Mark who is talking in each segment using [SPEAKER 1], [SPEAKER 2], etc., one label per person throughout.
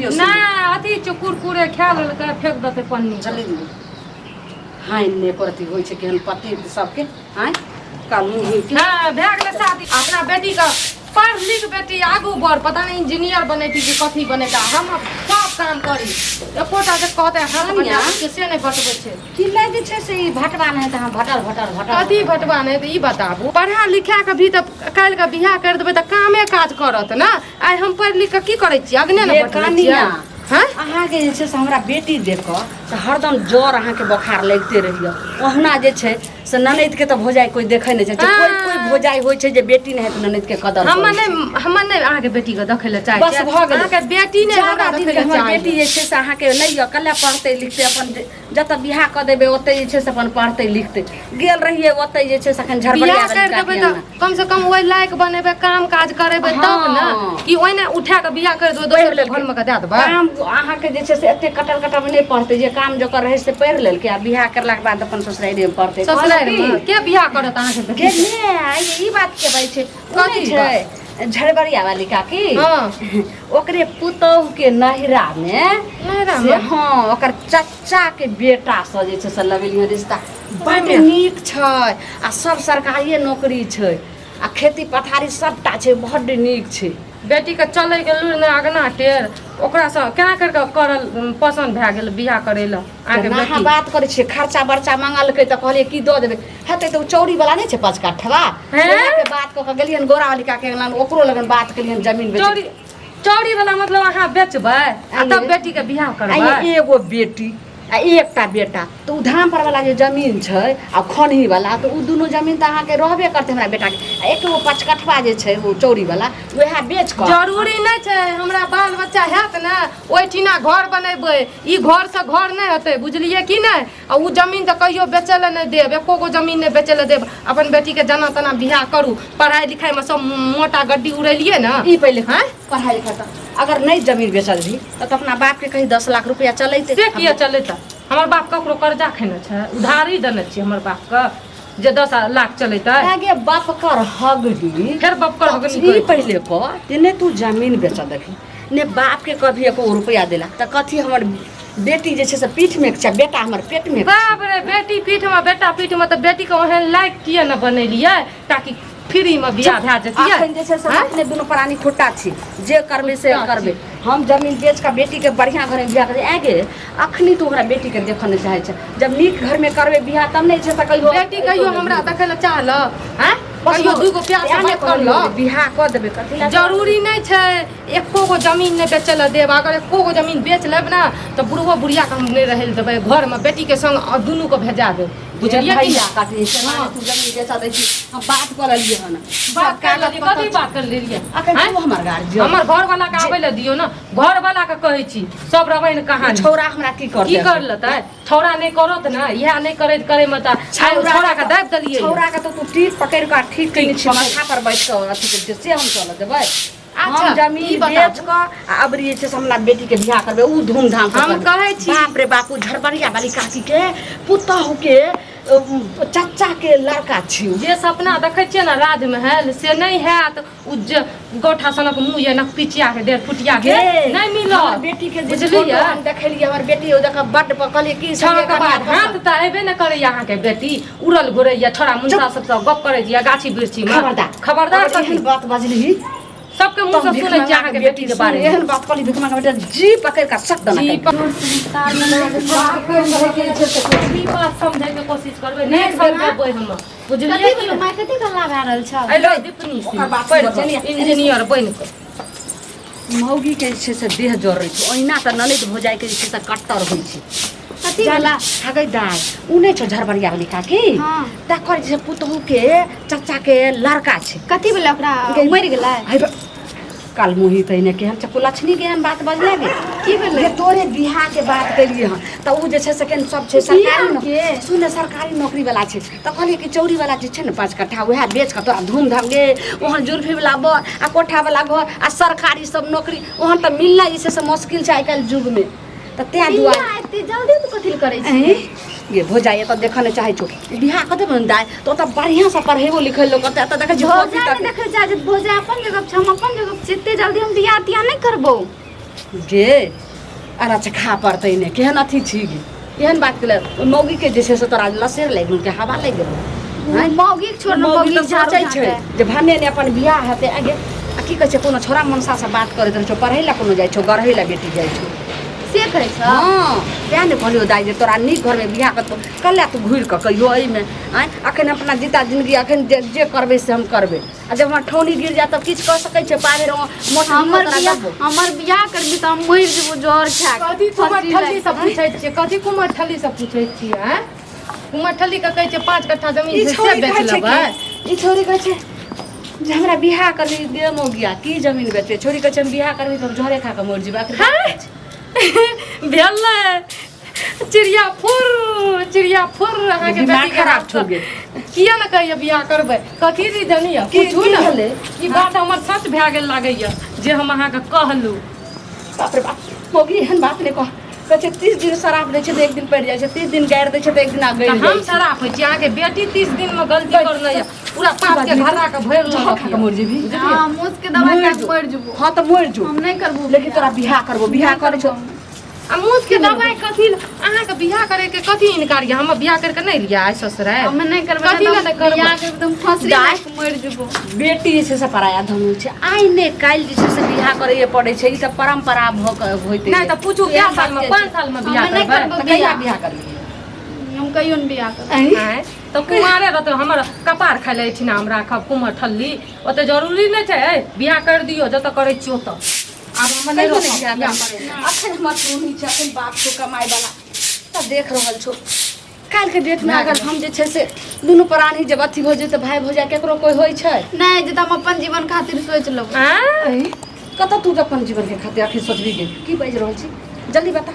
[SPEAKER 1] दियौ।
[SPEAKER 2] नहि, अथी छै, कुरकुरे खा लेलकै, फेंक देतै पन्नी।
[SPEAKER 1] चली हानि नहि करती, होइ छै केहन पति सबके आँय काल मुँह के।
[SPEAKER 2] हँ, भए गेलै शादी। अपना बेटीके पढ़ लिख, बेटी आगू बढ़, पता नहि इंजीनियर बनेती कि कथी बनेता। हम सब काम करी, एकोटा जे कहते हाथ
[SPEAKER 1] कनिया?
[SPEAKER 2] बटा छै से नहि बटबै छै।
[SPEAKER 1] की नहि जे छै से ई भटवा नहि तऽ अहाँ भटर भटर भटर।
[SPEAKER 2] कथी भटवा नहि तऽ ई बताबू, पढ़ा लिखा के भी तऽ काल्हि के बियाह कर देबै तऽ कामे काज करत ने। आइ हम पढ़ि लिख के की करै छियै? अग्ने ने
[SPEAKER 1] ये
[SPEAKER 2] बटबै छियै।
[SPEAKER 1] कनिया,
[SPEAKER 2] हँ?
[SPEAKER 1] अहाँके जे छै से हमरा बेटी देख कऽ से हरदम जर अहाँके बोखार लगिते रहैए। ओहुना जे छै से ननैदके तऽ भौजाइ कोइ देखै नहि छै। कोइ कोइ भौजाइ होइ छै जे बेटी नहि है तऽ ननैदके कदर
[SPEAKER 2] हमर
[SPEAKER 1] करै छै।
[SPEAKER 2] नहि, हमर नहि अहाँके बेटीके देखै लए चाहै
[SPEAKER 1] बस
[SPEAKER 2] छियै।
[SPEAKER 1] भऽ गेलै।
[SPEAKER 2] अहाँके बेटी नहि हमरा
[SPEAKER 1] ज्यादा
[SPEAKER 2] देखै
[SPEAKER 1] दिनके
[SPEAKER 2] लए
[SPEAKER 1] हमर
[SPEAKER 2] चाहै।
[SPEAKER 1] बेटी जे छै से अहाँके नहि यऽ, कल्हे पढ़तै लिखतै अपन, जतऽ बियाह कऽ देबै ओतै जे छै से अपन पढ़तै लिखतै। गेल रहियै ओतै जे छै से अखन झड़बड़िया
[SPEAKER 2] बियाह करि देबै तऽ कम से कम ओहि लायक बनेबै, काम काज करेबै तब ने। कि ओहिना उठा कऽ बियाह करि देबै, दोसर के घरमे कऽ दए देबै?
[SPEAKER 1] काम अहाँके जे छै से एते कटल कटल नहि पढ़तै, जे काम जोकर रहै से पढ़ि लेलकै आ बियाह करलाके बाद अपन ससुरारिमे पढ़तै।
[SPEAKER 2] ससुरारिमे के बियाह करत अहाँके
[SPEAKER 1] के
[SPEAKER 2] बेटी?
[SPEAKER 1] ने आइ ई बात के बात छै? ओ नहि
[SPEAKER 2] कथी?
[SPEAKER 1] छै झड़बड़िया वाली काकी,
[SPEAKER 2] हँ,
[SPEAKER 1] ओकरे पुतोहु के नहिरा मे
[SPEAKER 2] नहिरा
[SPEAKER 1] से
[SPEAKER 2] मे?
[SPEAKER 1] हँ, ओकर चचा के बेटा से जे छै से लगेलियै रिश्ता। बड्ड नीक छै आ सब सरकारिए नौकरी छै आ खेती पथारी सबटा छै, बड्ड नीक छै।
[SPEAKER 2] बेटीके चलैके लूरि नहि, अगना टेढ़, ओकरासँ केना करि कऽ करल पसन्द भए गेल बियाह करै लए अहाँके
[SPEAKER 1] अहाँ
[SPEAKER 2] बेटी?
[SPEAKER 1] बात करै छियै, खर्चा बर्चा मंगलकै तऽ कहलियै की दऽ देबै, हेतै तऽ ओ चौरी वाला नहि छै पाँच कट्ठवा,
[SPEAKER 2] हैं?
[SPEAKER 1] ओकरा के बात कऽ कऽ गेलियनि गोरा वाली काके अंगना, ओकरो लगन बात केलियनि जमीन बेच।
[SPEAKER 2] चौरी, चौरी वाला मतलब अहाँ बेचबै आ तब
[SPEAKER 1] आइये।
[SPEAKER 2] बेटीके बियाह
[SPEAKER 1] आ
[SPEAKER 2] करबै?
[SPEAKER 1] एगो बेटी आ एकटा बेटा, तऽ ओ धाम पर वाला जे जमीन छै आ खनही वाला, तऽ ओ दुनू जमीन तऽ अहाँके रहबे करतै हमरा बेटाके, आ एक गो पचकठवा जे छै ओ चौरी वाला, वएह बेच कऽ।
[SPEAKER 2] जरूरी नहि छै, हमरा बाल बच्चा हैत ने ओहिठिना घर बनेबै, ई घरसँ घर नहि हेतै, बुझलियै कि नहि? आ ओ जमीन तऽ कहियो बेचै लए नहि देब, एको गो जमीन नहि बेचै लए देब। अपन बेटीके जेना तेना बियाह करू। पढ़ाइ लिखाइमे सब मोटा गड्डी उड़ेलियै ने।
[SPEAKER 1] ई पहिले
[SPEAKER 2] आँय?
[SPEAKER 1] पढ़ाइ लिखाइ तऽ अगर नहि जमीन बेचल रही तऽ अपना बापके कही 10 लाख रुपया चलैते।
[SPEAKER 2] से किया चलेता? हमर बाप ककरो कर्जा खेने छै, उधारी देने छियै हमर बापके जे 10 लाख चलेतै?
[SPEAKER 1] आगे बाप कर हगडी।
[SPEAKER 2] फेर बाप कर हगनी
[SPEAKER 1] ई
[SPEAKER 2] करै।
[SPEAKER 1] पहिले कह जे नहि तू जमीन बेच देबही, ने बापके कभी एको रुपया देला, तऽ कथी हमर बेटी जे छै से पीठमे छै, बेटा हमर पेटमे छै।
[SPEAKER 2] बाप रे, बेटी पीठमे, बेटा पीठमे, तऽ बेटीके ओहन लायक किए ने बनेलियै ताकि फ्रीमे बियाह भए जतियै?
[SPEAKER 1] अखन जे छै से
[SPEAKER 2] आँय?
[SPEAKER 1] अपने दुनू प्राणी खुट्टा छी, जे करबै से
[SPEAKER 2] खुट्टा
[SPEAKER 1] करबै। हम जमीन बेच कऽ बेटीके बढ़िआँ घरमे बियाह करबै। आँय गे, अखनी तू हमरा बेटीके देखऽ नहि चाहै छै, जब नीक घरमे करबै बियाह तब नहि छै से कहियो
[SPEAKER 2] बेटी कहियो हमरा देखै लए चाहल? आँय?
[SPEAKER 1] बस
[SPEAKER 2] कहियो दूगो प्यार से
[SPEAKER 1] तें ने
[SPEAKER 2] बात करल?
[SPEAKER 1] कहलियौ, बियाह कऽ देबै कथी लए?
[SPEAKER 2] जरूरी नहि छै, एको गो जमीन नहि बेचै लए देब। अगर एको गो जमीन बेच लेब ने तऽ बुढ़बो बुढ़ियाके हम नहि रहै लए देबै घरमे, बेटीके संग आ दुनूके भेजा देब, बुझलियै कि
[SPEAKER 1] भैया
[SPEAKER 2] नहि?
[SPEAKER 1] कथी से
[SPEAKER 2] हँ।
[SPEAKER 1] तू जमीन बेचऽ दै छी? हम बात कऽ लेलियै हन।
[SPEAKER 2] बात कर लेलियै? कथी बात कर लेलियै?
[SPEAKER 1] अखन
[SPEAKER 2] आँय?
[SPEAKER 1] तू हमर गार्जियन।
[SPEAKER 2] हमर घरवाला के आबै लए दियौ ने, घरवाला के कहै छी सब रामायण कहानी।
[SPEAKER 1] छौड़ा हमरा की करतै?
[SPEAKER 2] की कर लेतै छौड़ा? नहि करत ने, इएह नहि करैत करैमे तऽ आइ ओ छौड़ा के दाबि देलियै।
[SPEAKER 1] छौड़ा के तऽ तू टीप पकड़ि कऽ ठीक केने छी, माथा पर बैठ कऽ अथी केने छी, से हम चलऽ देबै?
[SPEAKER 2] अच्छा,
[SPEAKER 1] हम जमीन
[SPEAKER 2] ई बताबू।
[SPEAKER 1] बेच कऽ आ अबरी जे छै से हमरा बेटी के बियाह करबै, उ धूमधाम से
[SPEAKER 2] हम
[SPEAKER 1] करबै।
[SPEAKER 2] कहै छी।
[SPEAKER 1] बाप रे बाप, उ झड़बड़िया वाली काकी के पुतहु के चचा के लड़का छी उ।
[SPEAKER 2] जे सपना देखै छियै ने राजमहल, से नहि हैत। उ जे गोठा सनक मुँह यऽ, नक पिचिया के, डेढ़ फुटिया के,
[SPEAKER 1] गे,
[SPEAKER 2] नहि
[SPEAKER 1] हमर
[SPEAKER 2] मिलत।
[SPEAKER 1] बेटी के जे
[SPEAKER 2] बुझलियै?
[SPEAKER 1] फोटो हम देखलियै, हमर बेटी ओ देख बड्ड कहलियै की
[SPEAKER 2] छौड़ा के
[SPEAKER 1] कनिया
[SPEAKER 2] बाद
[SPEAKER 1] पसंद।
[SPEAKER 2] हाथ तऽ अयबे नहि करैया अहाँके बेटी, उड़ल घुरैया, छौड़ा मुंडा सबसँ गप करै छियै गाछी वृक्षी मे।
[SPEAKER 1] खबरदार।
[SPEAKER 2] खबरदार
[SPEAKER 1] अगर
[SPEAKER 2] कथी?
[SPEAKER 1] एहन बात बजली
[SPEAKER 2] सबके मुँह से सुनै छियै अहाँके बेटी के बारे मे।
[SPEAKER 1] एहन बात कहली भिखमा के बेटा जी पकड़ के सट दना।
[SPEAKER 2] जी।
[SPEAKER 1] कहि।
[SPEAKER 2] ई बात समझै के कोशिश करबै, नहि समझबै हम, बुझलियै
[SPEAKER 3] कथी
[SPEAKER 2] कि
[SPEAKER 3] भेलै माय? कथी गल्ला भए रहल छल?
[SPEAKER 2] अइलो दीपनी
[SPEAKER 1] ओकर बात
[SPEAKER 2] पढ़ि
[SPEAKER 1] सुनऽ,
[SPEAKER 2] कऽ इंजीनियर बनि कऽ।
[SPEAKER 1] मौगी के जे छै से देह जरै छै ओहिना, तऽ ननैद भौजाइके जे छै से कट्टर होइ छै।
[SPEAKER 3] कथी भेला?
[SPEAKER 1] हगै दाइ, उ नहि छौ झड़बड़िया वाली काकी?
[SPEAKER 3] हाँ।
[SPEAKER 1] तकर जे पुतहु के चचा के लड़का छै।
[SPEAKER 3] कथी भेलै ओकरा? मरि गेलै?
[SPEAKER 1] है काल मुही तहिने केहन छै कुलक्षणी, केहन बात बजले गे?
[SPEAKER 3] की भेलै?
[SPEAKER 1] जे तोरे बियाह के बात केलिए हन तऽ उ जे छै से केहन सब छै सरकारी
[SPEAKER 3] बियाह के?
[SPEAKER 1] सुन ने, सरकारी नौकरी वाला छै, तऽ कहलिए कि चौरी वाला जे छै ने 5 कट्ठा, उएह बेच कऽ तोरा धूमधाम गे, ओहन जुल्फी वाला बर आ कोठा वाला घर आ सरकारी सब नौकरी, ओहन तऽ मिलना जे छै से मुश्किल छै आइ काल्हि युगमे, तऽ तें दुआरे।
[SPEAKER 3] बियाह एते जल्दी तू कथी लए करै छी?
[SPEAKER 1] ऐं गे भौजाइ, एतऽ देखऽ नहि चाहै छौ, बियाह कऽ देबै ने दाइ तऽ ओतऽ बढ़िआँसँ पढ़ेबो लिखेबो करतै, एतऽ देखै छियै कॉपी
[SPEAKER 3] भौजाइ
[SPEAKER 1] तक
[SPEAKER 3] नहि देखै चाहै छै। भौजाइ अपन जगह पर छै, हम अपन जगह पर छी। एते जल्दी हम बियाह तियाह नहि करबौ।
[SPEAKER 1] गे अरे अच्छा खा पड़तै नहि केहन अथी छी गे एहन बात के लेल मौगी के जे छै से तोरा लसेर लागि गेल के हवा लागि गेल।
[SPEAKER 3] मौगी के छोड़,
[SPEAKER 1] मौगी
[SPEAKER 3] मौगी
[SPEAKER 1] तऽ
[SPEAKER 3] झाड़ू
[SPEAKER 1] सोचै छै
[SPEAKER 3] झाँटे।
[SPEAKER 1] जे भने ने अपन बियाह हेतै। आगे आ की कहै छै, कोनो छोड़ा मनसासँ बात करैत रहै छौ, पढ़ै लए कोनो जाइ छौ, गढ़ै लए बेटी जाइ छौ।
[SPEAKER 3] से कहै छ?
[SPEAKER 1] हँ, तेँ ने कहलियौ दाइ जे तोरा नीक घरमे बियाह करतौ, कल्ला तू घुरि कऽ कहियो एहिमे आँय। अखन अपना जीता जिंदगी, अखन जे जे करबै से हम करबै, आ जब हमर ठौनी गिर जायत तब किछु कऽ सकै छै? पाबे मोटर
[SPEAKER 3] हमर
[SPEAKER 1] तोरा
[SPEAKER 3] बियाह
[SPEAKER 1] देबो।
[SPEAKER 3] हमर बियाह करबी तऽ हम मरि जेबो जहर खा के।
[SPEAKER 2] कथी कुमार
[SPEAKER 3] फँसी
[SPEAKER 2] ठल्ली
[SPEAKER 3] लागि
[SPEAKER 2] सब पूछै छियै? कथी कुमार ठल्ली सब पूछै छियै? आँय, कुमार ठल्ली के कहै छियै 5 कट्ठा जमीन
[SPEAKER 1] ई
[SPEAKER 2] छै से
[SPEAKER 1] छौरी
[SPEAKER 2] बेच
[SPEAKER 1] कहै छै
[SPEAKER 2] लेबै।
[SPEAKER 1] कि ई छौरी कहै छै जे हमरा बियाह करबी गे मौगिया, की जमीन बेचबै? छौरी कहै छै हम बियाह करबी तऽ हम जहरे खा कऽ मरि जेबै। आखिर बात की छै?
[SPEAKER 2] भेलै चिड़िया फुर चिड़िया फुर अहाँके
[SPEAKER 1] दिमाग
[SPEAKER 2] बेटी के
[SPEAKER 1] खराब
[SPEAKER 2] हाथ
[SPEAKER 1] छौ
[SPEAKER 2] सँ।
[SPEAKER 1] गे।
[SPEAKER 2] किया ने कहियो बियाह करबै? कथी रीजन यऽ?
[SPEAKER 1] की
[SPEAKER 2] पूछू
[SPEAKER 1] की
[SPEAKER 2] ने।
[SPEAKER 1] भेलै?
[SPEAKER 2] ई बात हमर सच भए गेल लागैया जे हम अहाँके कहलहुँ।
[SPEAKER 1] बाप रे बाप, मौगी एहन बात नहि कह। कहै छै 30 दिन शराब दै छै तऽ एक दिन पड़ि जाइ छै, 30 दिन गारि दै छै तऽ एक दिन
[SPEAKER 2] तऽ
[SPEAKER 1] गड़ि
[SPEAKER 2] हम
[SPEAKER 1] जाइ छै।
[SPEAKER 2] शराब होइ छी, अहाँके बेटी 30 दिन मे गलती करने यऽ, पूरा पाप के घड़ा के भरि
[SPEAKER 1] जहर
[SPEAKER 2] लेलक
[SPEAKER 1] खा कऽ
[SPEAKER 2] यऽ।
[SPEAKER 1] मरि जेबही।
[SPEAKER 3] हँ, मूस के दवाइ खा
[SPEAKER 1] मरि
[SPEAKER 3] के
[SPEAKER 1] जो।
[SPEAKER 3] मरि जेबो।
[SPEAKER 1] हँ तऽ मरि जो।
[SPEAKER 3] हम नहि करबो
[SPEAKER 1] लेकिन
[SPEAKER 3] बियाह।
[SPEAKER 1] तोरा बियाह करबो, बियाह करै छौ।
[SPEAKER 2] आ मूस के दवाइ कथी अहाँके बियाह करे के कथी इनकार यऽ? हम बियाह करके नहि लिअ आइ ससुराल?
[SPEAKER 3] हमे नहि करबै।
[SPEAKER 2] कथी लए नहि करबै?
[SPEAKER 3] बियाह करबै तऽ हम फँसरी
[SPEAKER 1] दाइ।
[SPEAKER 3] लागि कऽ मरि जेबो।
[SPEAKER 1] बेटी जे छै से पराया धन होइ छै, आइ ने काल्हि जे छै से बियाह करैए पड़ै छै, ई तऽ परम्परा भऽ कऽ होइत
[SPEAKER 2] नहि तऽ पूछू, कए साल मे? 5 साल मे बियाह
[SPEAKER 3] हमे नहि
[SPEAKER 2] करबै?
[SPEAKER 3] करबै।
[SPEAKER 1] तऽ कहिया बियाह करबी?
[SPEAKER 3] हम कहियो नहि बियाह करबै।
[SPEAKER 2] आँय, तऽ कुमारे रहतै, हमर कपार खाइ लए एहिठिना हम राखब कुमर ठल्ली? ओते जरूरी नहि छै। ऐ बियाह करि दियौ जतऽ करै छियै ओतऽ। आब हम नहि
[SPEAKER 1] कहियो नहि
[SPEAKER 2] रोकब
[SPEAKER 1] बियाह
[SPEAKER 2] बियाह
[SPEAKER 1] करबै।
[SPEAKER 2] करै लए।
[SPEAKER 1] अखन हमर टोनी छै, अखन बाप छौ कमाइ वाला तऽ देख रहल छौ। काल्हिके डेटमे अगर हम जे छै से दुनू प्राणी जब अथी भऽ जेतै, भाय भौजाइ केकरो कोइ होइ छै?
[SPEAKER 3] नहि जे, तऽ हम अपन जीवन खातिर सोचि लेबै।
[SPEAKER 2] आँय?
[SPEAKER 1] कतऽ तू अपन जीवनके खातिर अखन सोचबी गे? की बाजि रहल छी? जल्दी बता,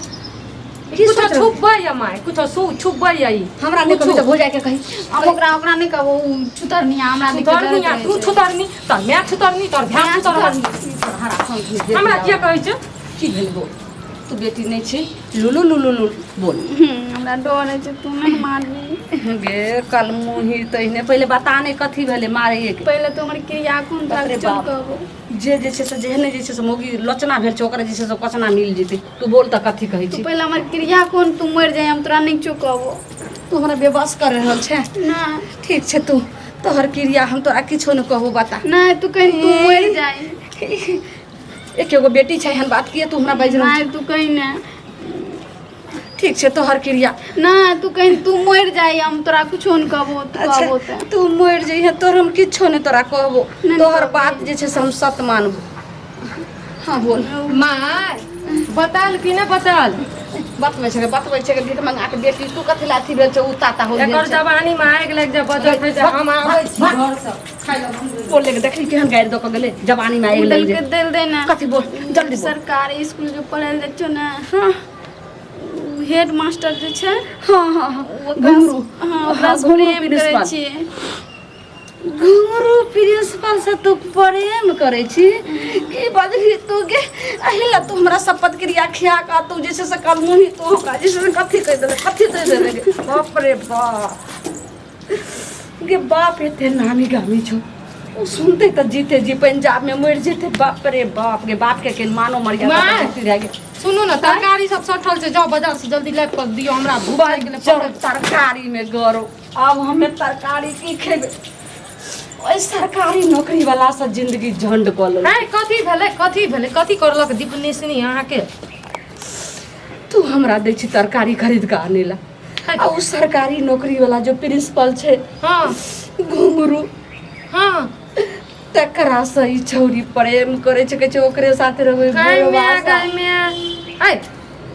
[SPEAKER 1] की
[SPEAKER 2] कुछो
[SPEAKER 1] सोच रहल?
[SPEAKER 2] छुपबै या माय, कुछो सु छुपबै या ई।
[SPEAKER 1] हमरा नहि कहबी तऽ भौजाइके कही।
[SPEAKER 3] हम ओकरा ओकरा नहि कहबो, ओ छुतरनी हमरा देख के
[SPEAKER 2] छुतरनी
[SPEAKER 3] डरैत
[SPEAKER 2] आ तू
[SPEAKER 3] रहै छै।
[SPEAKER 2] छुतरनी तोर माय, छुतरनी तोर भाय, छुतरनी। हमरा किया कहै छै?
[SPEAKER 1] की भेल गो? तू बेटी नहि छी? लुलु लुलु लुलु बोल।
[SPEAKER 3] हमरा डर होइ छै, तू नहि मारबी।
[SPEAKER 1] गे कल मुही तहिने पहिले बता नहि कथी भेलै मारैए के।
[SPEAKER 3] पहिले तो हमर क्रिया कोन
[SPEAKER 1] बाप रे
[SPEAKER 3] चल
[SPEAKER 1] बाप।
[SPEAKER 3] कहबो।
[SPEAKER 1] जे जे छै से जेहने जे छै से मौगी लोचना भेल छै, ओकरा जे छै से कोचना मिल जेतै। तू बोल तऽ कथी कहै
[SPEAKER 3] तू
[SPEAKER 1] छी?
[SPEAKER 3] पहिले हमर क्रिया कोन, तू मरि जाइ, हम तोरा नहि चुकबो।
[SPEAKER 1] तू हमरा बेबस कर रहल छै।
[SPEAKER 3] नहि।
[SPEAKER 1] ठीक छै, तू तोहर क्रिया, हम तोरा किछो नहि कहबो, बता।
[SPEAKER 3] नहि, तू कहीं तू मरि जाइ।
[SPEAKER 1] एक एगो बेटी छै, एहन बात किए तू हमरा बाजि रहल?
[SPEAKER 3] नहि, तू कहीं नहि।
[SPEAKER 1] ठीक छै, तोहर क्रिया।
[SPEAKER 3] नहि, तू कहीं तू मरि जाइ, हम तोरा कुछो नहि कहबो, तू
[SPEAKER 1] अच्छा
[SPEAKER 3] कहबो तऽ।
[SPEAKER 1] तू मरि जइहे, तोहर हम किछो नहि तोरा कहबो।
[SPEAKER 3] नहि
[SPEAKER 1] तोहर
[SPEAKER 3] कहबी।
[SPEAKER 1] बात जे छै से हम सत मानबो। हाँ बोल।
[SPEAKER 2] माय, बतायल कि नहि बतायल?
[SPEAKER 1] बतबै छै, बतबै छै भीख मंगा के बेटी, तू कथी ला अथी भेल छै? उ ताता हो गेल
[SPEAKER 2] एकर
[SPEAKER 1] छै।
[SPEAKER 2] जवानी मे आगि लागि जाय, बजत है जे हम आबै छी घर से खाइ लए बनबै।
[SPEAKER 1] बोले के देखली केहन गारि दऽ कऽ गेलै, जवानी मे आगि लागि
[SPEAKER 3] देलके
[SPEAKER 1] जाय।
[SPEAKER 3] देल दे ने।
[SPEAKER 1] कथी बोल, जल्दी बोल।
[SPEAKER 3] सरकारी स्कूल जो पढ़ै लए जाइ छौ ने,
[SPEAKER 1] हाँ।
[SPEAKER 3] हेड मास्टर जे छै,
[SPEAKER 1] हाँ हाँ हाँ
[SPEAKER 3] ओकरा
[SPEAKER 1] घुंघरू।
[SPEAKER 3] हाँ, ओकरा से
[SPEAKER 1] घुंघरू
[SPEAKER 3] प्रेम करै
[SPEAKER 1] प्रिंसिपल।
[SPEAKER 3] छियै।
[SPEAKER 1] घुंघरू प्रिंसिपल से तू प्रेम करै छी? की बजली तू गे? एहि ला तू हमरा शपथ क्रिया खिया कऽ तू जे छै से कलमुही, तू हमरा जे छै से कथी कहि देले, कथी दे देले गे? बाप रे बाप गे बाप, एते नामी गामी छौ, ओ सुनते तऽ जीते जी पंजाब में मरि जेतै। बाप रे बाप गे बाप के केन मानो मरिया
[SPEAKER 2] माय।
[SPEAKER 1] रह गेल।
[SPEAKER 2] सुनू ने, तरकारी सब सठल छै, जाउ बाजार से जल्दी लाबि कऽ दियौ, हमरा भूख लागि गेलै।
[SPEAKER 1] बज्जर तरकारी में गरो, आब हमे तरकारी की खेबै? ओहि सरकारी नौकरी वाला से जिंदगी झंड कऽ लेलक।
[SPEAKER 2] है, कथी भेलै? कथी भेलै? कथी करलक दीपनिशनी अहाँके?
[SPEAKER 1] तू हमरा दै छी तरकारी खरीद कऽ आनै ला, आ ओ सरकारी नौकरी वाला जो प्रिंसिपल छै, घुंघरू, तकरा से ई छौरी प्रेम करै छै, कहै छै ओकरे साथे रहबै।
[SPEAKER 2] गाय
[SPEAKER 1] बुढ़वा
[SPEAKER 2] में
[SPEAKER 1] सा।
[SPEAKER 2] गाय में ऐ,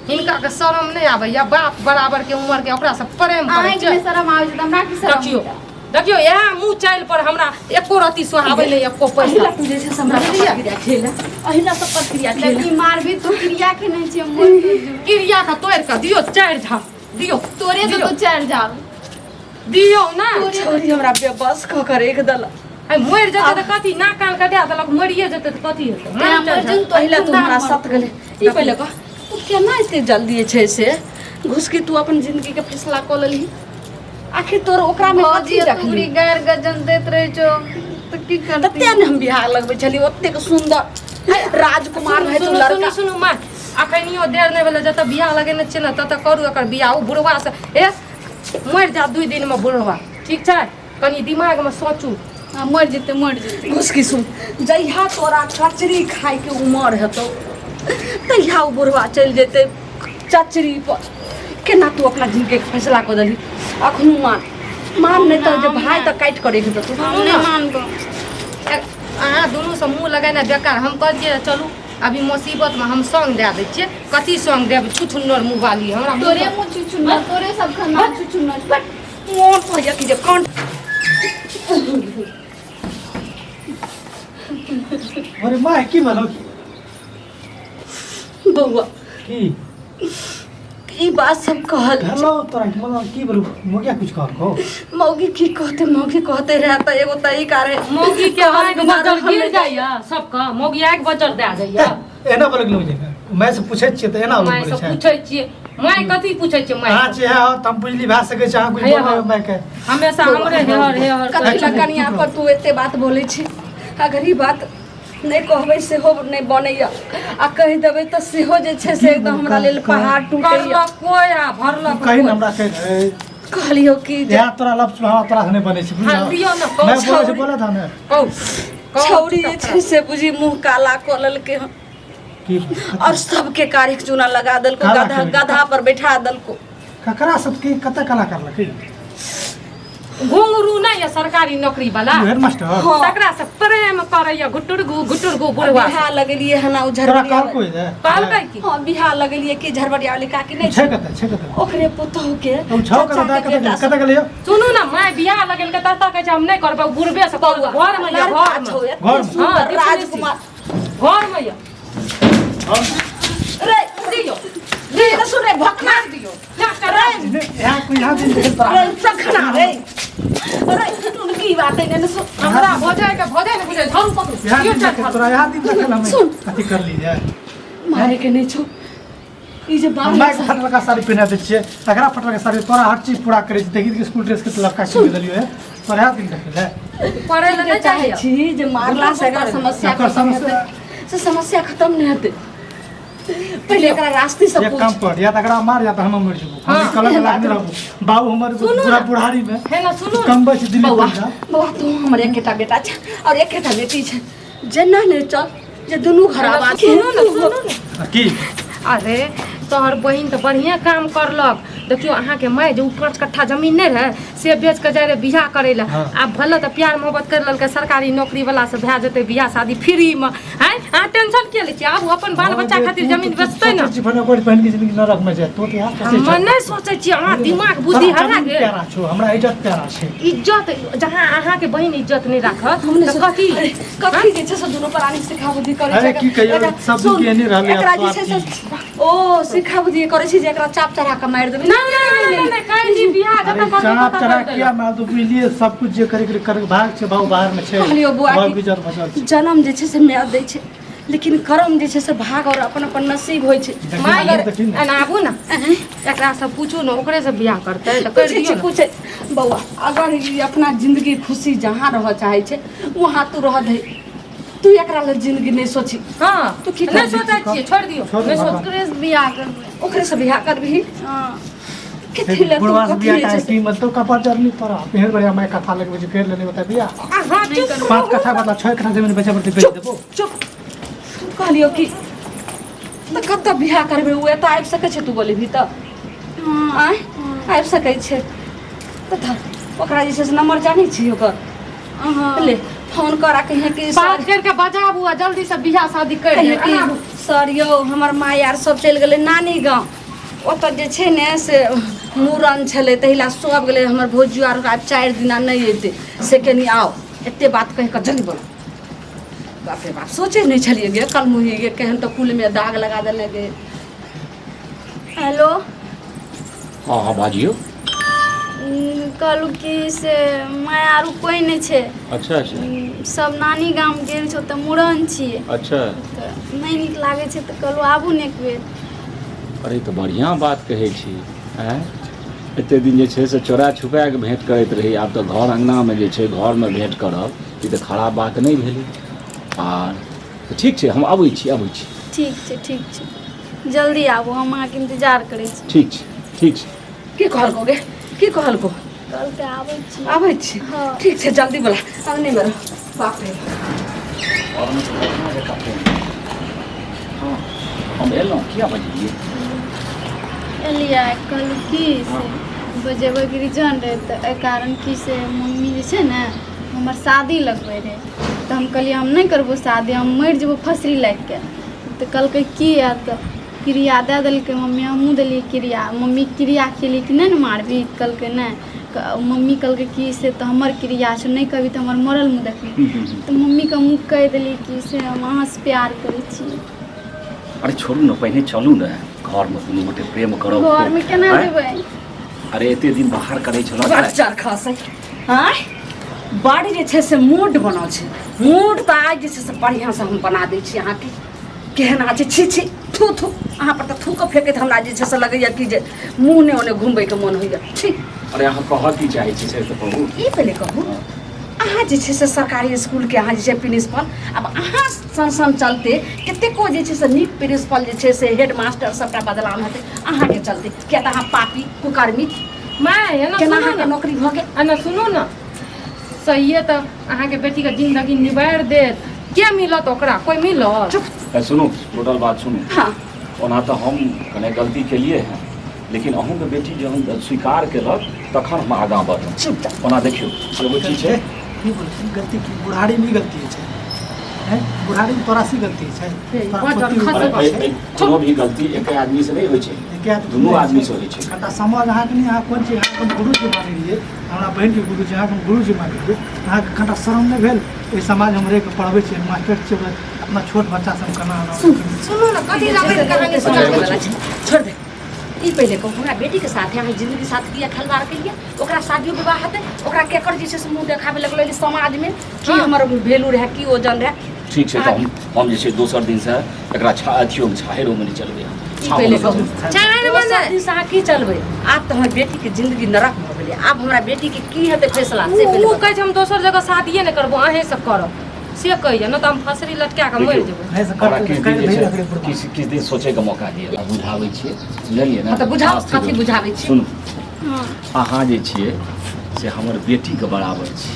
[SPEAKER 2] हिनका के शरम नहि आबैया? बाप बराबर के उम्र के ओकरा से प्रेम करै
[SPEAKER 3] अहाँके
[SPEAKER 2] छै?
[SPEAKER 3] नहि शरम आबै छै तऽ हमरा की शरम?
[SPEAKER 2] देखियौ देखियौ, इएह मुँह चालि पर हमरा एको रत्ती सोहाबै नहि एको पैसा।
[SPEAKER 1] अहिला तू जे छै से हमरा शपथ क्रिया खेला, अहिला शपथ क्रिया खेला।
[SPEAKER 3] लेकिन मारबी तू, क्रिया खेने छियै, मरि जेबै।
[SPEAKER 2] क्रिया के तोड़ि कऽ दियौ, 4 झाप दियौ।
[SPEAKER 3] तोरे
[SPEAKER 2] दियौ।
[SPEAKER 3] तो 4 झाप।
[SPEAKER 2] दियौ ना।
[SPEAKER 1] छौरी हमरा बेबस कऽ के राखि देलक।
[SPEAKER 2] आइ मरि जेतै तऽ कथी? नाक कान कटा देलक, मरिए जेतै तऽ कथी हेतै?
[SPEAKER 3] तेँ मरि जेतै तो
[SPEAKER 1] पहिला तू हमरा
[SPEAKER 3] मर।
[SPEAKER 1] सत गेलै ई पहिले कह, तू केना एते जल्दी जे छै से घुसकी तू अपन जिंदगी के फैसला कऽ लेलही? आखिर तोर ओकरा में कथी
[SPEAKER 3] भौजी
[SPEAKER 1] देखली?
[SPEAKER 3] तू गारि गजन दैत रहै छौ तऽ की करती?
[SPEAKER 1] तते ने हम बिहार लगबै छलियै, ओतेक सुन्दर राजकुमार
[SPEAKER 2] सुनू
[SPEAKER 1] है तू
[SPEAKER 2] सुनू
[SPEAKER 1] लड़का।
[SPEAKER 2] सुनू सुनू माँ, अखनियो देर नहि भेलै, जतऽ बियाह लगेने छियै ने ततऽ करू एकर बियाह। ओ बुढ़वा से ए मरि जायत 2 दिनमे बुढ़वा, ठीक छै? कनि दिमागमे सोचू।
[SPEAKER 3] हाँ, मरि जेतै मरि जेतै।
[SPEAKER 1] घुसकी सुन, जहिया तोरा कचरी खाइके उमर हेतौ तहिया ओ बुढ़वा चलि जेतै चचरी पर। केना तू अपना जिनके फैसला कऽ देलही? अखनो मान मान, नहि तऽ जे भाय तऽ काटि कऽ राखि देतौ।
[SPEAKER 3] हम नहि मानबो।
[SPEAKER 2] अहाँ दुनूसँ मुँह लगेनाइ बेकार। हम कहै छियै चलू, अभी मुसीबतमे हम सङ्ग दए दै छियै। कथी सङ्ग देब? छुछुन्नर मुँह वाली हमरा मुँह
[SPEAKER 3] तोरे मुँह चुचुन्नर, तोरे सब खाना चुचुन्नर।
[SPEAKER 1] बट मोन होइया कि जे कंठ।
[SPEAKER 4] अरे माय, की भेलौ?
[SPEAKER 1] बौआ।
[SPEAKER 4] की?
[SPEAKER 1] ई बात सब कहल।
[SPEAKER 4] भेलौ तोरा? मतलब की भेलौ? मौगिया कुछ कहलकौ?
[SPEAKER 1] मौगी की कहते? मौगी कहते रहे तऽ एगो तरीका रहे।
[SPEAKER 2] मौगी के आँखि बजर गिर जाइया सबके, मौगी आँखि बजर दए जाइया।
[SPEAKER 4] एना बोलै गेलौ जे माय से पूछै छियै तऽ एना
[SPEAKER 2] माय
[SPEAKER 4] बोलै
[SPEAKER 2] से
[SPEAKER 4] छै?
[SPEAKER 2] पूछै छियै माय, कथी पूछै छियै माय?
[SPEAKER 4] अहाँ छियै हँ तऽ हम बुझली भए सकै छै अहाँ कुछ
[SPEAKER 2] हे
[SPEAKER 4] बोलबै
[SPEAKER 2] हँ।
[SPEAKER 4] माय के।
[SPEAKER 2] हमेशा हमरे हेहर हेहर
[SPEAKER 1] कथी
[SPEAKER 2] करै
[SPEAKER 1] लए
[SPEAKER 2] छै।
[SPEAKER 1] कनिया पर तू एते बात बोलै छी? अगर ई बात नहि कहबै सेहो नहि बनैया आ कहि देबै तऽ सेहो जे छै से एकदम हमरा लेल पहाड़ टूटैया।
[SPEAKER 2] करलक कोइ आ भरलक
[SPEAKER 4] कही ने
[SPEAKER 2] कोइ।
[SPEAKER 4] हमरा कहि दे।
[SPEAKER 1] कहलियौ कि जे
[SPEAKER 4] इएह तोरा लफ्ज हमरा तोरा से नहि बनै छै।
[SPEAKER 2] हाँ, दियौ ने, कहू।
[SPEAKER 4] मैं बोलै छै, बोले था ने।
[SPEAKER 2] कहू कहू।
[SPEAKER 1] छौड़ी जे छै से बुझी मुँह काला कऽ लेलकै हन
[SPEAKER 4] की?
[SPEAKER 1] और सबके कारिक चूना लगा देलको।
[SPEAKER 4] काला
[SPEAKER 1] गधा
[SPEAKER 4] केलकै?
[SPEAKER 1] गधा पर बैठा देलको।
[SPEAKER 4] ककरा सबके कते कला करलकै?
[SPEAKER 2] घुंघरू नहि यऽ सरकारी नौकरी वाला?
[SPEAKER 4] हेडमास्टर?
[SPEAKER 1] हाँ।
[SPEAKER 2] तकरा से प्रेम करैया घुटुर गु घुटुर गु बुढ़वा।
[SPEAKER 1] बिहा लगेलियै हन ओ
[SPEAKER 4] तोरा
[SPEAKER 1] झरबरिया।
[SPEAKER 4] कहलको जे?
[SPEAKER 2] कहलकै की?
[SPEAKER 1] हाँ, बिहा लगेलियै कि झरबरिया वाली काकी नहि
[SPEAKER 4] छै कतऽ? छै कतऽ?
[SPEAKER 1] ओकरे पुतहु के
[SPEAKER 4] ओ छौ
[SPEAKER 1] चाचा
[SPEAKER 4] कतऽ?
[SPEAKER 1] के
[SPEAKER 4] कतऽ
[SPEAKER 1] बेटा।
[SPEAKER 4] कतऽ गेलियो?
[SPEAKER 2] सुनू ने माय, बियाह लगेलकै तब तक कहै छै हम नहि करबै, बुढ़बे से करबै। घर मे यऽ,
[SPEAKER 1] लड़का
[SPEAKER 2] घर मे
[SPEAKER 1] छौ एते
[SPEAKER 4] घरमे।
[SPEAKER 1] सुन्दर।
[SPEAKER 2] हाँ, देखने छी।
[SPEAKER 1] राजकुमार।
[SPEAKER 2] घर मे यऽ।
[SPEAKER 1] रे
[SPEAKER 2] दियौ।
[SPEAKER 1] रे तऽ सुन रे भकना।
[SPEAKER 2] दियौ जा करा।
[SPEAKER 4] यहाँ कोई यहाँ दिन देखल तोरा।
[SPEAKER 1] रे सखना रे रे की बात है ने सुन।
[SPEAKER 2] हमरा भजाय के भजाय ने बुझै धरू पकड़ू।
[SPEAKER 4] यहाँ
[SPEAKER 2] दियौ
[SPEAKER 4] दिन
[SPEAKER 2] चार
[SPEAKER 4] देखल
[SPEAKER 2] धरू।
[SPEAKER 4] तोरा, यहाँ दिन देखल हमे
[SPEAKER 1] सुन।
[SPEAKER 4] अथी कर ली जाए।
[SPEAKER 1] मारे के नहीं छौ ई जे बाल।
[SPEAKER 4] माय के फटलका साड़ी पहिना दै छियै, तकरा फटलका साड़ी, तोरा हर चीज पूरा करै छै। देखी के स्कूल ड्रेस के लड़का किन देलियो है तोरा, यहाँ दिन देखल है।
[SPEAKER 2] पढ़ै लए नहि
[SPEAKER 1] चाहै
[SPEAKER 2] चाहैया
[SPEAKER 1] छी जे मारला से एकरा समस्या
[SPEAKER 4] एकर
[SPEAKER 1] खत्म
[SPEAKER 4] समस्या-
[SPEAKER 1] हेतै से समस्या खत्म नहि हेतै। पहिले एकरा रास्ते से
[SPEAKER 4] एक
[SPEAKER 1] पूछ।
[SPEAKER 4] काम कर, या तऽ एकरा मार या तऽ हम मरि जेबो। हम
[SPEAKER 2] हाँ।
[SPEAKER 4] कलंक लागने रहबो बाबू हमर
[SPEAKER 2] सुनू
[SPEAKER 4] पूरा
[SPEAKER 2] ने।
[SPEAKER 4] बुढ़ारी में।
[SPEAKER 2] हे ना सुनू ने।
[SPEAKER 4] कमबै छै दिल्ली
[SPEAKER 1] बौआ
[SPEAKER 4] पैसा।
[SPEAKER 1] बौआ, तू हमर एकेटा बेटा छै और एकेटा बेटी छै, जेना नहि चल जे दुनू घर आबाद।
[SPEAKER 2] सुनू ने, सुनू ने।
[SPEAKER 4] की?
[SPEAKER 2] अरे तोहर बहिन तऽ बढ़िआँ काम करलक। देखियौ अहाँके माय जे ओ 5 कट्ठा जमीन नहि रहै से बेच कऽ जाइ रहै बियाह करै लए।
[SPEAKER 4] हाँ।
[SPEAKER 2] आब भले तऽ प्यार मोहब्बत करि लेलकै, सरकारी नौकरी वाला से भए जेतै बियाह शादी फ्रीमे। आँय, अहाँ टेंशन किया लै छियै? आब ओ अपन बाल बच्चा खातिर जमीन बेचतै ने।
[SPEAKER 4] जीवन ओकर बहन के जिंदगी नरक में जाए तो यार।
[SPEAKER 2] हम नहि सोचै छियै, अहाँ दिमाग बुद्धि
[SPEAKER 4] तोरा
[SPEAKER 2] हरा
[SPEAKER 4] जमीन
[SPEAKER 2] गेल।
[SPEAKER 4] प्यारा छौ, हमरा इज्जत प्यारा छै।
[SPEAKER 2] इज्जत जहाँ अहाँके बहिन इज्जत नहि राखत
[SPEAKER 1] हम नहि
[SPEAKER 2] तऽ कथी?
[SPEAKER 1] अरे, कथी जे छै से दुनू प्राणी सिखा बुद्धि करै
[SPEAKER 4] अरे
[SPEAKER 1] छै।
[SPEAKER 4] की कहियौ,
[SPEAKER 1] एकरा-
[SPEAKER 4] सब दिन
[SPEAKER 1] सुन,
[SPEAKER 4] के एने रहलै,
[SPEAKER 1] एकरा
[SPEAKER 4] आब
[SPEAKER 1] जे छै
[SPEAKER 4] तो
[SPEAKER 1] से ओ सिखा बुद्धि करै छै जे एकरा चाप चढ़ा कऽ मारि देबै।
[SPEAKER 2] नहि नहि नहि नहि, कहै छी बियाह
[SPEAKER 4] अरे
[SPEAKER 2] जतऽ करतै
[SPEAKER 4] चाप
[SPEAKER 2] ततऽ
[SPEAKER 4] चढ़ा
[SPEAKER 2] कर देबै।
[SPEAKER 4] किया मार दू? बुझलिए सब कुछ जे करे के करे भाग छै बाबू, बाहर में छै।
[SPEAKER 1] कहलियौ बौआ
[SPEAKER 4] बाबू
[SPEAKER 1] कि-
[SPEAKER 4] इज्जत बचल छै।
[SPEAKER 1] जन्म जे छै से माय दै छै, लेकिन कर्म जे छै से भाग और अपन अपन नसीब होइ छै।
[SPEAKER 4] देखी
[SPEAKER 2] माय
[SPEAKER 4] ने, देखी ने।
[SPEAKER 2] एना आबू ने, एकरा से पूछू ने, ओकरे से बियाह करतै तऽ करि
[SPEAKER 1] पूछै
[SPEAKER 2] दियौ
[SPEAKER 1] छै
[SPEAKER 2] ने।
[SPEAKER 1] पूछै बौआ, अगर ई अपना जिंदगी खुशी जहाँ रहऽ चाहै छै वहाँ तू रह दे, तू एकरा लेल जिंदगी नहि सोची।
[SPEAKER 2] हँ।
[SPEAKER 1] तू की
[SPEAKER 2] नहि
[SPEAKER 1] करबही?
[SPEAKER 2] सोचै छियै, छोड़ि दियौ।
[SPEAKER 4] छोड़
[SPEAKER 2] नहि
[SPEAKER 4] दे
[SPEAKER 2] सोच
[SPEAKER 4] बाबा।
[SPEAKER 3] ओकरे से बियाह करबै।
[SPEAKER 1] ओकरे से बियाह करबिही?
[SPEAKER 3] हाँ।
[SPEAKER 1] कथी लए तू
[SPEAKER 4] बुढ़वा से
[SPEAKER 1] कथी
[SPEAKER 4] बियाह
[SPEAKER 1] जे छै
[SPEAKER 4] काहे
[SPEAKER 1] से-
[SPEAKER 4] की मतलब कपार चढ़नी तोरा पेड़ बढ़िया मैं कथा लगबै छै कर लेने बता बियाह।
[SPEAKER 2] अहाँ चुप।
[SPEAKER 4] 5 कट्ठा बदला 6 कट्ठा जमीन बेचे पड़तै, बेच देबो।
[SPEAKER 1] चुप। तू कहलियौ कि तऽ कतऽ बियाह करबै? ओ एतऽ आबि सकै छै? तू बोलेबही तऽ
[SPEAKER 3] हाँ।
[SPEAKER 1] आँय, आबि सकै छै तऽ धर, ओकरा जे छै से नंबर जानै छी ओकर?
[SPEAKER 3] हाँ।
[SPEAKER 1] ले फोन कर आ कहिहे कि
[SPEAKER 2] बात
[SPEAKER 1] सर
[SPEAKER 2] करि के बजाबू आ जल्दी से बियाह शादी करि
[SPEAKER 1] कहिहे
[SPEAKER 2] दियौ।
[SPEAKER 1] कि
[SPEAKER 2] एना आबू।
[SPEAKER 1] सर यौ, हमर माय आर सब चलि गेलै नानी गाँव, ओतऽ जे छै ने से मूड़न छलै ताहि लए सब गेलै, हमर भौजियो आर आब 4 दिना नहि अयतै, से कनि आउ। एते बात कहि कऽ जल्दी बोल। बाप रे बाप, सोचै नहि छलियै गे कलमुही गे, केहन तऽ कुलमे दाग लगा देने गे।
[SPEAKER 3] हेलो।
[SPEAKER 5] हँ हँ, बाजियौ।
[SPEAKER 3] कहलहुँ कि से माय आरू कोइ नहि छै।
[SPEAKER 5] अच्छा अच्छा।
[SPEAKER 3] सब नानी गाम गेल छै, ओतऽ मूड़न छियै।
[SPEAKER 5] अच्छा।
[SPEAKER 3] तऽ नहि नीक लागै छै तऽ कहलहुँ आबू ने एक बेर।
[SPEAKER 5] अरे तऽ बढ़िआँ बात कहै छी। आँय, एते दिन जे छै से चोरा छुपा कऽ भेँट करैत रही, आब तऽ घर अङ्गनामे जे छै घरमे भेँट करब, ई तऽ खराब बात नहि भेलै। आर तऽ ठीक छै, हम अबै छी, अबै छी।
[SPEAKER 3] ठीक छै, ठीक छै, जल्दी आबू, हम अहाँके इंतजार करै छी।
[SPEAKER 5] ठीक छै, ठीक छै।
[SPEAKER 1] की कहलको गे, की कहलको?
[SPEAKER 3] कहलकै आबै छी।
[SPEAKER 1] आबै छी?
[SPEAKER 3] हँ।
[SPEAKER 1] ठीक छै, जल्दी बोला, अंगने में रह। बाप रे।
[SPEAKER 5] घरमे तऽ बढ़िआँ जकाँ फोन। हँ, हम एलहुँ, किया बजलियै?
[SPEAKER 3] एलियै, कहलहुँ की से बजेबैके रीजन रहै तऽ एहि कारण की से मम्मी जे छै ने हमर शादी लगबै रहै, तऽ हम कहलियै हम नहि करबौ शादी, हम मरि जेबौ फसरी लागिके। तऽ कहलकै किया? तऽ क्रिया दए देलकै मम्मी, हमहूँ देलियै क्रिया। मम्मी क्रिया खेली कि नहि ने मारबही? कहलकै नहि। मम्मी कहलकै कि से तऽ हमर क्रिया छौ, नहि कहबही तऽ हमर मरल मुँह देखबही। तऽ मम्मीके हमहूँ कहि देलियै कि से हम अहाँसँ प्यार करै छी।
[SPEAKER 5] अरे छोड़ू ने, पहिने चलू ने घरमे, दुनू गोटे प्रेम करब।
[SPEAKER 3] घरमे केना
[SPEAKER 5] आँय?
[SPEAKER 3] जेबै?
[SPEAKER 5] अरे एते दिन बाहर करै छलहुँ।
[SPEAKER 1] बड़ चरखस है। आँय, बड़ जे छै से मूड बनल छै। मूड तऽ आइ जे छै से बढ़िआँसँ हम बना दै छी अहाँके। केहन अहाँ छै, छी छी, थू थू, अहाँ पर तऽ थूको फेकैत हमरा जे छै से लगैया कि जे मुँह ने ओने घुमबैके मोन होइया। छी।
[SPEAKER 5] अरे अहाँ कहऽ की चाहै छी से तऽ कहू।
[SPEAKER 1] ई पहिले कहू, अहाँ जे छै से सरकारी स्कूलके अहाँ जे छै प्रिंसिपल, आब अहाँ सन सन चलते कतेको जे छै से नीक प्रिंसिपल जे छै से हेड मास्टर सबटा बदनाम हेतै अहाँके चलते, किया तऽ अहाँ पापी कुकर्मी।
[SPEAKER 2] माय, एना
[SPEAKER 1] केना
[SPEAKER 2] सुनू
[SPEAKER 1] अहाँके
[SPEAKER 2] ने,
[SPEAKER 1] नौकरी भऽ गेल?
[SPEAKER 2] एना सुनू ने, सहिए तऽ अहाँके बेटीके जिंदगी निबारि देत। के मिलत ओकरा? कोइ मिलत?
[SPEAKER 1] चुप।
[SPEAKER 5] ए, सुनू, टोटल बात सुनू।
[SPEAKER 1] हाँ।
[SPEAKER 5] ओना तऽ हम कने गलती केलिए हँ, लेकिन अहूँके बेटी जहन स्वीकार केलक तखन हम आगाँ बढ़ब।
[SPEAKER 1] चुप जा।
[SPEAKER 5] ओना देखियौ, एगो चीज छै।
[SPEAKER 4] की बोलै छी गलती की? बुढ़ारीमे ई गलती होइ छै? हैं, बुढ़ारीमे तोरा सी गलती होइ छै? तोरा
[SPEAKER 2] बड़
[SPEAKER 4] पोती
[SPEAKER 2] खस
[SPEAKER 5] अरे,
[SPEAKER 2] बस।
[SPEAKER 5] कोनो भी गलती एके आदमी से नहि होइ छै,
[SPEAKER 4] एके आदमी
[SPEAKER 5] दुनू
[SPEAKER 4] नहि
[SPEAKER 5] आदमी से होइ छै।
[SPEAKER 4] कनिटा समझ अहाँके नहि। अहाँ कोन चीज, अहाँ अपन गुरुजी मानै रहियै, हमरा बहिनके गुरुजी, अहाँके हम गुरुजी मानै रहियै, अहाँके कनिटा शरम नहि भेल? एहि समाजमे हम रहिके पढ़बै छियै, मास्टर छियै, अपना छोट बच्चा सब केना आना?
[SPEAKER 2] सुनू ने, कथी लबैत कहानी
[SPEAKER 5] अच्छा,
[SPEAKER 2] सुनाबै
[SPEAKER 5] एगो
[SPEAKER 2] छी।
[SPEAKER 5] चीज।
[SPEAKER 1] छोड़ दे। ई पहिले कहू, हमरा बेटीके साथे अहाँ जिंदगी साथ किया खेलवाड़ केलियै? ओकरा शादियो विवाह हेतै, ओकरा केकर जे छै से मुँह देखाबे लगलै समाजमे? की हमर वैल्यू रहै, की ओजन रहै?
[SPEAKER 5] ठीक छै, तऽ हम जे छै दोसर दिनसँ एकरा छा अथियोमे छाहरियोमे नहि चलबै हम।
[SPEAKER 1] ई पहिले कहू।
[SPEAKER 2] छाहरिमे
[SPEAKER 1] दोसर
[SPEAKER 2] नहि।
[SPEAKER 1] दिनसँ अहाँ की चलबै? आब तऽ हमर बेटीके जिंदगी नरक भऽ गेलै। आब हमरा बेटीके की हेतै फैसला से
[SPEAKER 2] ओ
[SPEAKER 1] पहिले
[SPEAKER 2] ओ
[SPEAKER 1] बताउ।
[SPEAKER 2] कहै छै हम दोसर जगह शादिए नहि करबो, अहीँसँ करब, से कहैए, नहि तऽ हम फसरी लटका कऽ मरि
[SPEAKER 5] देखियौ,
[SPEAKER 2] जेबै।
[SPEAKER 4] नहि से
[SPEAKER 5] हमरा
[SPEAKER 4] करतै
[SPEAKER 5] किछु
[SPEAKER 4] तऽ
[SPEAKER 5] दिन
[SPEAKER 4] काल्हि
[SPEAKER 5] जे
[SPEAKER 4] धरि
[SPEAKER 5] छै
[SPEAKER 4] रखबै बुढ़बा।
[SPEAKER 5] किछु किछु दिन सोचैके मौका दिअ। बुझाबै छियै, बुझलियै ने?
[SPEAKER 1] हँ तऽ बुझाउ,
[SPEAKER 5] अहाँ स्थिर
[SPEAKER 1] कथी
[SPEAKER 5] रहू।
[SPEAKER 1] बुझाबै छी?
[SPEAKER 5] सुनू।
[SPEAKER 3] हँ।
[SPEAKER 5] अहाँ जे छियै से हमर बेटीके बराबर छी,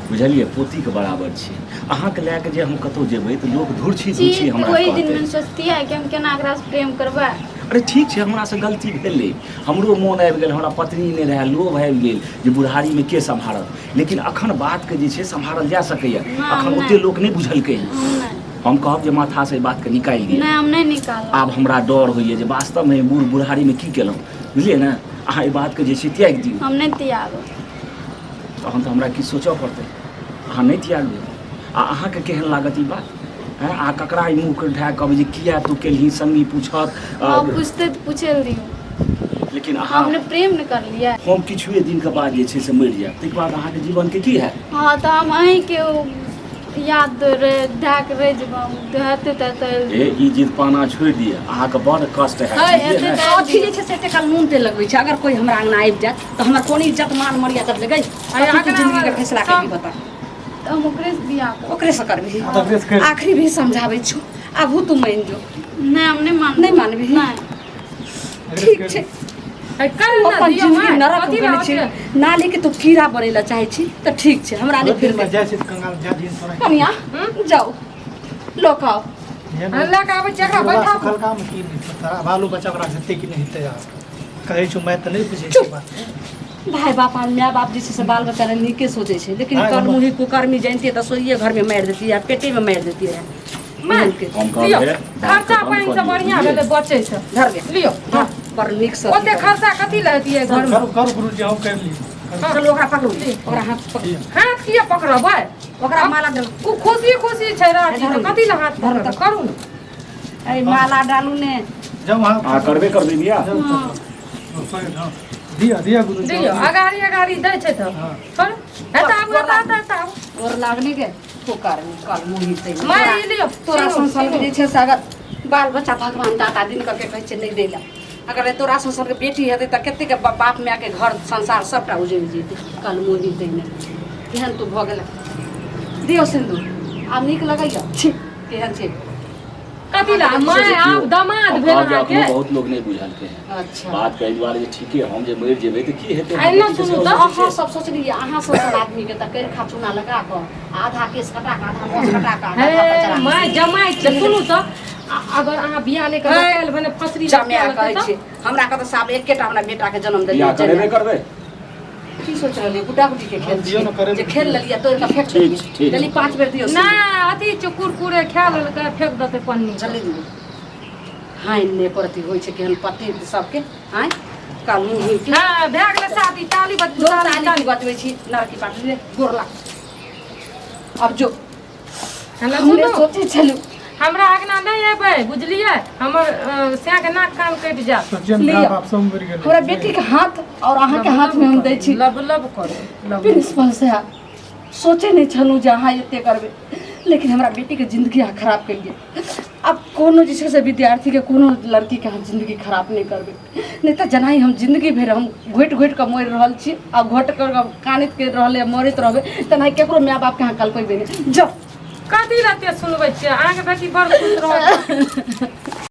[SPEAKER 5] बुझलियै? पोतीके बराबर छी। अहाँके लए कऽ जे हम कतहु जेबै तऽ लोक धुरछी
[SPEAKER 3] जी
[SPEAKER 5] धुरछी
[SPEAKER 3] तऽ
[SPEAKER 5] हमरा
[SPEAKER 3] ओहि दिन
[SPEAKER 5] कहतै।
[SPEAKER 3] मे सोचतियै कि हम केना एकरासँ प्रेम करबै।
[SPEAKER 5] अरे ठीक छै, हमरासँ गलती भेलै, हमरो मोन आबि गेल, हमरा पत्नी नहि रहए, लोभ आबि गेल जे बुढ़ारीमे के सम्हारत। लेकिन अखन बातके जे छै सम्हारल जा सकैए।
[SPEAKER 3] नहि,
[SPEAKER 5] अखन
[SPEAKER 3] नहि।
[SPEAKER 5] ओते लोक नहि बुझलकै हँ।
[SPEAKER 3] हम नहि।
[SPEAKER 5] हम कहब जे माथासँ एहि बातके निकालि दिअ।
[SPEAKER 3] नहि, हम नहि निकालब।
[SPEAKER 5] आब हमरा डर होइए जे वास्तवमे बूढ़ बुढ़ारीमे की केलहुँ, बुझलियै ने? अहाँ एहि बातके जे छै त्यागि दियौ।
[SPEAKER 3] हम नहि त्यागब।
[SPEAKER 5] तहन तऽ हमरा किछु सोचऽ पड़तै। अहाँ नहि त्यागबै आ अहाँके केहन लागत ई बात? हँ, अहाँ ककरा ई मुँह उठा कहबै जे किया तू केलही? संगी पूछत।
[SPEAKER 3] हँ, पूछतै तऽ पूछै लए दियौ।
[SPEAKER 5] लेकिन अहाँ
[SPEAKER 3] हम ने प्रेम ने करलियै।
[SPEAKER 5] हम किछुए दिनके बाद जे छै से मरि जायब, ताहिके बाद अहाँके जीवनके की हैत?
[SPEAKER 3] हँ, तऽ हम अहीँके याद धए कऽ रहि जेबै, हेतै तऽ हेतै।
[SPEAKER 5] ए, ई जिदपाना छोड़ि दिअ, अहाँके बड़ कष्ट हैत,
[SPEAKER 3] है,
[SPEAKER 5] बुझलियै ने?
[SPEAKER 3] हेतै तऽ
[SPEAKER 1] अथी जे छै से एते काल नून तेल लगबै छै, अगर कोइ हमरा अंगना आबि जायत तऽ हमर कोन इज्जत मान मर्यादा लगै? कथी तू जिंदगी के फैसला करबी बता?
[SPEAKER 3] तऽ हम ओकरेसँ बियाह करब।
[SPEAKER 1] ओकरे से करबी?
[SPEAKER 4] तऽ ओकरे से कर।
[SPEAKER 1] आखिरी भी समझाबै छौ, आबू तू मान जो।
[SPEAKER 3] नहि, हम नहि मानब।
[SPEAKER 1] नहि मानबही?
[SPEAKER 3] नहि।
[SPEAKER 1] ठीक छै।
[SPEAKER 2] है, कर ने
[SPEAKER 1] अपन
[SPEAKER 2] दियौ
[SPEAKER 1] जिंदगी
[SPEAKER 2] माय,
[SPEAKER 1] नरक
[SPEAKER 2] कथी लए
[SPEAKER 1] बनै छै।
[SPEAKER 2] ओते?
[SPEAKER 1] नाली के तू कीड़ा बनै लए चाहै छी तऽ ठीक छै, हमरा नहि फिर।
[SPEAKER 4] जाइ छै तऽ कंगाल जा दिन तोरा।
[SPEAKER 1] कनिया, जाउ लऽ कऽ आउ।
[SPEAKER 2] हम लए कऽ आबै छी, एकरा
[SPEAKER 4] बुढ़बा
[SPEAKER 2] बैठाबू।
[SPEAKER 4] सुखलका मे की नहि तोरा बालो बच्चा ओकरा हेतै कि नहि हेतै? आब कहै छौ माय तऽ नहि बुझै छै बात।
[SPEAKER 1] भाय बाप आ माय बाप जे छै से बाल बच्चा लए नीके सोचै छै, लेकिन
[SPEAKER 4] भाय बाप-
[SPEAKER 1] कलमुही कुकर्मी जनितियै तऽ सोइए घरमे मारि दैतियै आ पेटेमे मारि दैतियै रहए।
[SPEAKER 2] माय,
[SPEAKER 5] हम कहब
[SPEAKER 2] लियौ
[SPEAKER 5] जे
[SPEAKER 2] खर्चा
[SPEAKER 5] बात
[SPEAKER 2] पानि
[SPEAKER 5] कऽ
[SPEAKER 2] से
[SPEAKER 5] दियौ,
[SPEAKER 2] बढ़िआँ
[SPEAKER 5] बुझलियै?
[SPEAKER 2] भेलै बचै से।
[SPEAKER 1] धर गे।
[SPEAKER 2] लियौ।
[SPEAKER 1] धर, बड़ नीकसँ।
[SPEAKER 2] ओते खर्चा कथी लए हेतियै घरमे?
[SPEAKER 4] करू करू गुरुजी, हम करि लियौ।
[SPEAKER 1] चलू, ओकरा पकड़ू, ओकरा हाथ पकड़ू।
[SPEAKER 2] हाथ किया पकड़बै?
[SPEAKER 1] ओकरा माला डालू।
[SPEAKER 2] ओ खुशी खुशी छै राजी, तऽ कथी लए हाथ
[SPEAKER 1] धरू।
[SPEAKER 2] पकड़बै? करू ने।
[SPEAKER 1] अरे माला डालू ने।
[SPEAKER 4] जाउ अहाँ।
[SPEAKER 5] अहाँ करबे करबै बियाह?
[SPEAKER 4] जाउ तऽ। हँ, दिअ दिअ गुरुजी।
[SPEAKER 2] दियौ, अगाड़ी अगाड़ी दै छै तऽ
[SPEAKER 4] हँ।
[SPEAKER 2] करू। एतऽ आबू, एतऽ एतऽ एतऽ आबू।
[SPEAKER 1] गोर लागने के कुकर्मी कलमुही तै।
[SPEAKER 2] माय, ई लियौ।
[SPEAKER 1] तोरा
[SPEAKER 2] सिन्दूर,
[SPEAKER 1] संसार के जे
[SPEAKER 2] सिन्दूर।
[SPEAKER 1] छै से अगर बाल बच्चा भगवान दाता दिन के कहै छै नहि दै लए, अगर तोरा संसार के बेटी हेतै तऽ कतेक बाप माय के घर संसार सबटा उजड़ि जेतै। कलमुही तै ने केहन तू भऽ गेलै। दियौ सिन्दूर, आब नीक लगैया? छी। केहन छै।
[SPEAKER 2] कथी ला माय आब दमाद भेल
[SPEAKER 5] कहब जे
[SPEAKER 2] अहाँके।
[SPEAKER 5] अखनो बहुत लोग नहि बुझलकै हैं।
[SPEAKER 1] अच्छा।
[SPEAKER 5] बात कहि दुआरे जे ठीके हम जे मरि जेबै तऽ की हेतै?
[SPEAKER 2] आ एना सुनू तऽ
[SPEAKER 1] अहाँ सब सोचलियै, अहाँ सब सब आदमी के तऽ कैरखा चूना लगा कऽ आधा केस कटा कऽ, आधा मोछ कटा कऽ,
[SPEAKER 2] हे
[SPEAKER 1] आधा पर चढ़ा
[SPEAKER 2] माय जमाइ छै। सुनू तऽ अगर अहाँ बियाह नहि करबै, काल्हि भने फसरी
[SPEAKER 1] जमाए
[SPEAKER 2] लटका
[SPEAKER 1] कहै
[SPEAKER 2] लेतै।
[SPEAKER 1] छी हमरा कतऽ साहब एकेटा हमरा बेटा के जन्म
[SPEAKER 5] बियाह
[SPEAKER 1] देलियै।
[SPEAKER 5] करेबे करबै।
[SPEAKER 1] की सोच रहलियै? गुड्डा गुड्डी के खेल
[SPEAKER 4] दियौ ने,
[SPEAKER 1] छियै
[SPEAKER 4] करेबै।
[SPEAKER 1] जे खेल लेलियै तोड़ि कऽ फेंक
[SPEAKER 5] ठीक
[SPEAKER 1] देलियै।
[SPEAKER 5] छै, ठीक।
[SPEAKER 1] जल्दी 5 बेर दियौ।
[SPEAKER 2] ना अथी छै, कुरकुरे खा लेलकै, फेंक देतै पन्नी।
[SPEAKER 1] जल्दी दियौ। हाय ने करती होइ छै केहन पति सबके आँय काल मुँह हुइ के।
[SPEAKER 2] हँ, भए गेलै शादी, ताली बजबू।
[SPEAKER 1] दो
[SPEAKER 2] ताली।
[SPEAKER 1] ताली की बजबै छी नरकी पाटी रे गोर लाग अब जो।
[SPEAKER 2] हमरा
[SPEAKER 1] हमरे
[SPEAKER 2] सुनू।
[SPEAKER 1] सोचै छलहुँ
[SPEAKER 2] हमरा अगना नहि एबै, बुझलियै? हमर सैके नाक कान कटि जायत।
[SPEAKER 4] सोचियन
[SPEAKER 1] लिअ।
[SPEAKER 4] बाप सब मरि गेलै।
[SPEAKER 1] हमरा बेटी के हाथ और अहाँ के हाथ में हम दै छी।
[SPEAKER 2] लब लब करू लब।
[SPEAKER 1] प्रिंसिपल साहब, सोचै नहि छलहुँ जे अहाँ एते करबै, लेकिन हमरा बेटीके जिन्दगी अहाँ खराब केलियै। आब कोनो जे छै से विद्यार्थीके, कोनो लड़कीके अहाँ जिन्दगी खराब नहि करबै, नहि तऽ जेनाहि हम जिन्दगी भरि हम घोटि घोटि कऽ मरि रहल छी आ घोटि कऽ कानैत करि रहलै, मरैत रहबै, तेनाहि ककरो माय बापके अहाँ कलपेबै नहि। जाउ।
[SPEAKER 2] कथी लए एते सुनबै छियै? अहाँके बेटी बड़ खुश रहत।